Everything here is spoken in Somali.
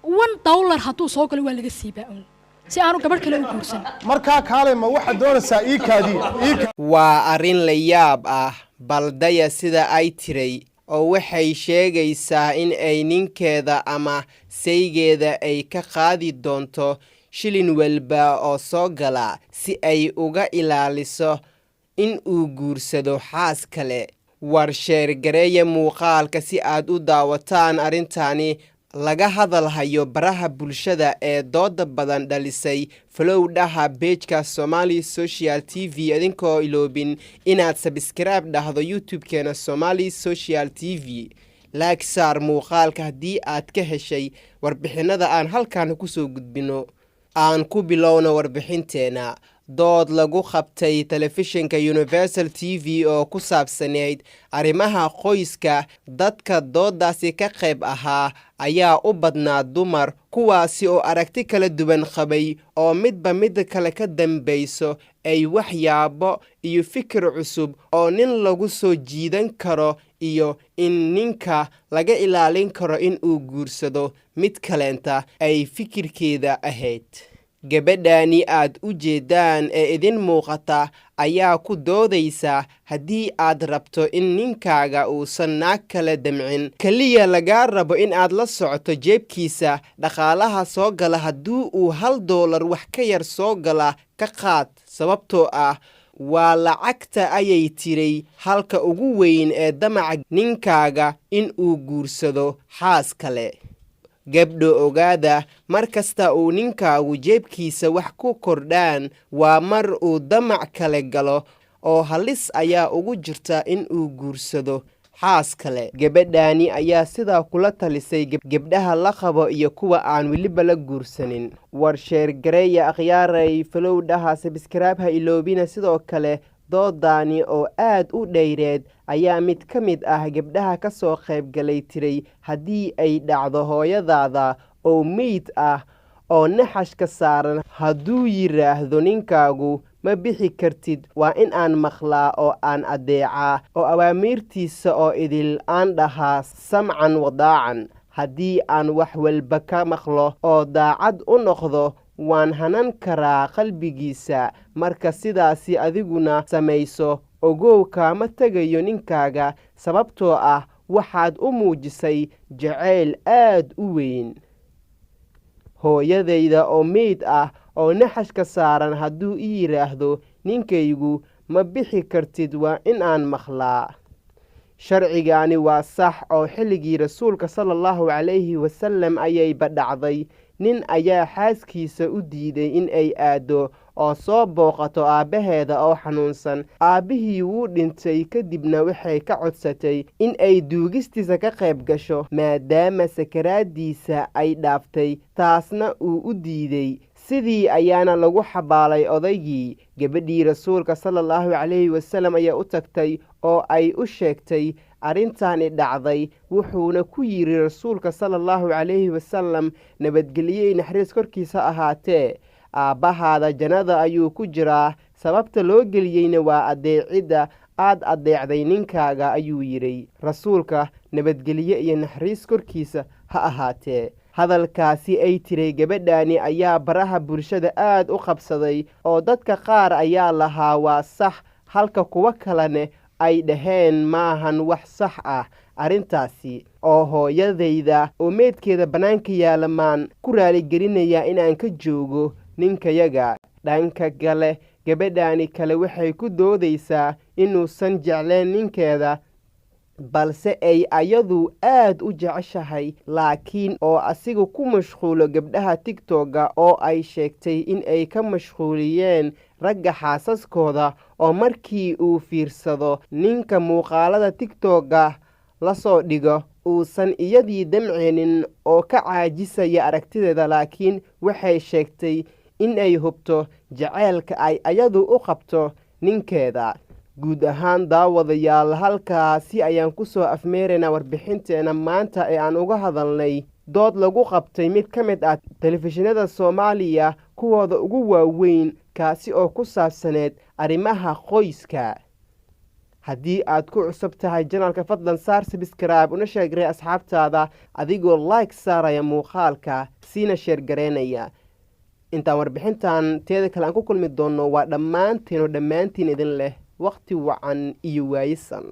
$1 hadduu soo galo waa laga siibaa uun si aanu gabadh kale u guursan. Markaa kaalay, ma waxaad doonaysaa ii kaadiya ii? Waa arrin la yaab ah. Baldaya sida ay tiray oo waxay sheegaysaa in ay ninkeeda ama saygeeda ay ka qaadi doonto shilin walba oo soo gala si ay uga ilaaliso in uu guursado xaas kale. War share gareeya muuqaalka si aad u daawataan arrintani laga hadalhayo baraha bulshada ee dooda badan dhalisay. Follow dhaha page-ka Somali Social TV, idinkoo iloobin inaad subscribe dhahdo YouTube-keena Somali Social TV. Like saar muuqaalka haddii aad ka heshay warbixinada aan halkan kusoo gudbino. Aan ku bilowno warbixinteena. Dood lagu qabtay telefishinka Universal TV oo ku saabsanayd arrimaha qoyska, dadka doodaasi ka qayb ahaa ayaa u badnaa dumar, kuwaasi oo aragti kala duwan qabay oo midba midda kale ka dambayso ay waxyaabo iyo fikir cusub oo nin lagu soo jiidan karo iyo in ninka laga ilaalin karo in uu guursado mid kaleenta ay fikirkeeda ahayd. Gabadhani aad u jeeddaan ee idin muuqata ayaa ku doodaysa haddii aad rabto in ninkaaga uusan naag kale damcin, keliya lagaa rabo in aad la socoto jeebkiisa dhaqaalaha soo gala. Haddii uu $1 wax ka yar soo gala, ka qaad, sababtoo ah waa lacagta, ayay tiray, halka ugu weyn ee damaca ninkaaga in uu guursado xaas kale. Gabdho, ogaada, mar kasta uu ninkaagu jeebkiisa wax ku kordhaan waa mar uu damac kale galo oo halis ayaa ugu jirta in uu guursado xaas kale. Gabadhaani ayaa sidaa kula talisay gebdhaha la qabo iyo kuwa aan weliba la guursanin. War share gareeya, akhyaaray. Follow dhaha, subscribe ha iloobina. Sidoo kale doodaani oo aad u dheyreed ayaa mid ka mid ah gebdhaha ka soo qayb galay tiray, haddii ay dhacdo hooyadaada oo meyd ah oo naxashka saaran hadduu yidhaahdo ninkaagu "Ma bixi kartid," waa in aan maqlaa oo aan addeecaa oo awaamiirtiisa oo idil aan dhahaa samcan wadaacan. Haddii aan wax walba ka maqlo oo daacad u noqdo, waan hanan karaa qalbigiisa. Marka sidaasi adiguna samayso, ogow, kaama tegayo ninkaaga, sababtoo ah waxaad u muujisay jacayl aad u weyn. Hooyadayda oo meyd ah oo naxashka saaran hadduu i yidhaahdo ninkaygu "Ma bixi kartid," waa in aan maqlaa. Sharcigani waa sax oo xilligii Rasuulka sala Allahu calayhi wasalam ayayba dhacday. Nin ayaa xaaskiisa u diiday in ay aaddo oo soo booqato aabbaheeda oo xanuunsan. Aabbihii wuu dhintay kadibna waxay ka codsatay in ay duugistiisa ka qayb gasho maadaama sakaraaddiisa ay dhaaftay, taasna uu u diiday. Sidii ayaana lagu xabaalay odaygii. Gabadhii Rasuulka sala Allahu calayhi wasalam ayaa u tagtay oo ay u sheegtay arrintani dhacday. Wuxuuna ku yidhi Rasuulka sala Allahu calayhi wasalam, nabadgelyo naxariis korkiisa ahaatee, "Aabbahaada jannada ayuu ku jiraa, sababta loo geliyeyna waa addeecidda aad addeecday ninkaaga," ayuu yidhi Rasuulka, nabadgelyo iyo naxariis korkiisa ha ahaatee. Hadalkaasi ay tiray gabadhani ayaa baraha bulshada aad u qabsaday oo dadka qaar ayaa lahaa waa sax, halka kuwo kalene ay dhaheen maahan wax sax ah arrintaasi, oo hooyadayda oo meydkeeda bannaanka yaala maan ku raaligelinayaa inaan ka joogo ninkayaga? Dhanka kale, gabadhani kale waxay ku doodaysaa inuusan jecleen ninkeeda, balse ay ayadu aad u jeceshahay, laakiin oo asiga ku mashquulo gabdhaha TikTok-ga oo ay sheegtay in ay ka mashquuliyeen ragga xaasaskooda, oo markii uu fiirsado ninka muuqaalada TikTok-ga la soo dhigo uusan iyadii damceynin oo ka caajisaya aragtideeda. Laakiin waxay sheegtay in ay hubto jaceylka ay ayadu u qabto ninkeeda. Guud ahaan, daawadayaal, halkaasi ayaan ku soo afmeeraynaa warbixinteena maanta ee aan uga hadalnay dood lagu qabtay mid ka mid ah telefishinada Soomaaliya kuwooda ugu waaweyn, kaasi oo ku saabsaneed arrimaha qoyska. Haddii aad ku cusub tahay channel-ka, fadlan saar subscribe, una share garee asxaabtaada adigoo like saaraya muuqaalka. Siina sheergareynaya. Intaan warbixintan teeda kale aan ku kulmi doonno, waa dhammaanteen oo dhammaantiin idin leh waqti wacan iyo waayisan.